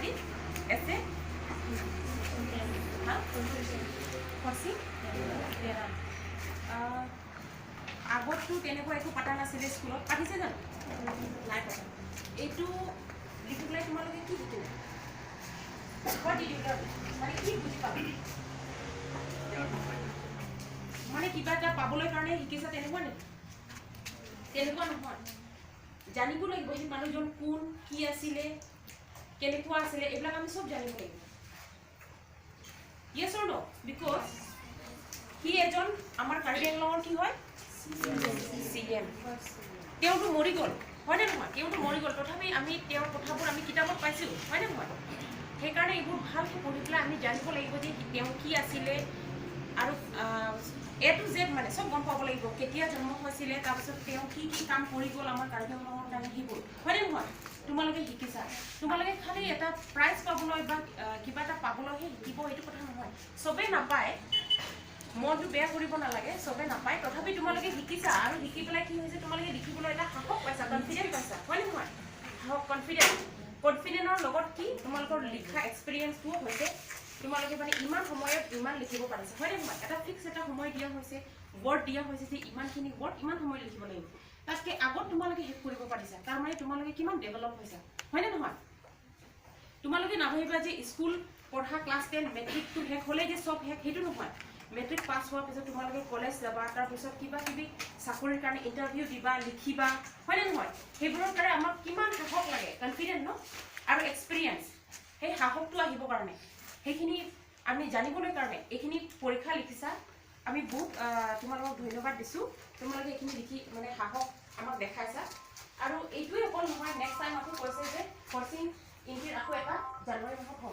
আজি এছে। হা, ফৰচি। আগততো তেনেকুৱা একো পাতা নাছিলে স্কুলত। পাতিছে জানো? নাই পাতা। এইটো লিখি পেলাই তোমালোকে কি শিকিলা? What did you learn? মানে কি বুজি পালা? মানে কিবা এটা পাবলৈ কাৰণে শিকিছা, তেনেকুৱা নেকি? তেনেকুৱা নহয়। জানিব লাগিব সেই মানুহজন কোন, কি আছিলে, কেনেকুৱা আছিলে, এইবিলাক আমি চব জানিব লাগিব। Yes or no? Because সি এজন আমাৰ কাৰ্বি আংলঙৰ কি হয়? C M. তেওঁতো মৰি গ'ল, হয়নে নহয়? তেওঁতো মৰি গ'ল, তথাপি আমি তেওঁৰ কথাবোৰ আমি কিতাপত পাইছোঁ, হয়নে নহয়? সেইকাৰণে এইবোৰ ভালকৈ পঢ়ি পেলাই আমি জানিব লাগিব যে তেওঁ কি আছিলে আৰু এ টু জেড মানে চব গম পাব লাগিব। কেতিয়া জন্ম হৈছিলে, তাৰপিছত তেওঁ কি কি কাম কৰি গ'ল আমাৰ কাৰ্বি আংলঙৰ কাৰণে, সেইবোৰ, হয়নে নহয়? তোমালোকে শিকিছা। তোমালোকে খালি এটা প্ৰাইজ পাবলৈ বা কিবা এটা পাবলৈহে শিকিব, সেইটো কথা নহয়। চবেই নাপায়, মনটো বেয়া কৰিব নালাগে। চবে নাপায়, তথাপি তোমালোকে শিকিছা আৰু শিকি পেলাই কি হৈছে? তোমালোকে লিখিবলৈ এটা সাহস পাইছা, কনফিডেণ্ট পাইছা, হয়নে নহয়? সাহস, কনফিডেণ্ট। কনফিডেণ্টৰ লগত কি তোমালোকৰ লিখা এক্সপিৰিয়েঞ্চটোও হৈছে। তোমালোকে মানে ইমান সময়ত ইমান লিখিব পাৰিছা, হয়নে নহয়? এটা ফিক্স এটা সময় দিয়া হৈছে, ৱৰ্ড দিয়া হৈছে যে ইমানখিনি ৱৰ্ড ইমান সময় লিখিব লাগিব। তাতকৈ আগত তোমালোকে শেষ কৰিব পাৰিছা, তাৰমানে তোমালোকে কিমান ডেভেলপ হৈছা, হয়নে নহয়? তোমালোকে নাভাবিবা যে স্কুল পঢ়া ক্লাছ 10 মেট্ৰিকটো শেষ হ'লেই যে চব শেষ, সেইটো নহয়। মেট্ৰিক পাছ হোৱাৰ পিছত তোমালোকে কলেজ যাবা, তাৰপিছত কিবা কিবি চাকৰিৰ কাৰণে ইণ্টাৰভিউ দিবা, লিখিবা, হয়নে নহয়? সেইবোৰৰ কাৰণে আমাক কিমান সাহস লাগে, কনফিডেণ্ট ন আৰু এক্সপিৰিয়েঞ্চ। সেই সাহসটো আহিবৰ কাৰণে, সেইখিনি আমি জানিবলৈ কাৰণে এইখিনি পৰীক্ষা লিখিছা। আমি বহুত তোমালোকক ধন্যবাদ দিছোঁ। তোমালোকে এইখিনি লিখি মানে সাহস আমাক দেখাইছা। আৰু এইটোৱে অকল নহয়, নেক্সট টাইম আকৌ কৈছে যে ফৰচিং ইণ্ট্ৰিৰ আকৌ এটা জানুৱাৰী মাহত হ'ব।